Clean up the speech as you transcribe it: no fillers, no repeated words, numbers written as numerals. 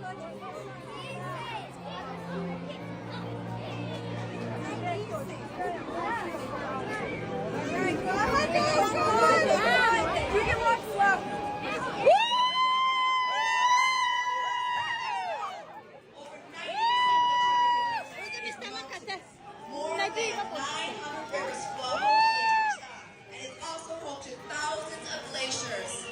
You can walk slow. Over 90% of the China More than 900 rivers flow into the Antarctica, and it's also home to thousands of glaciers.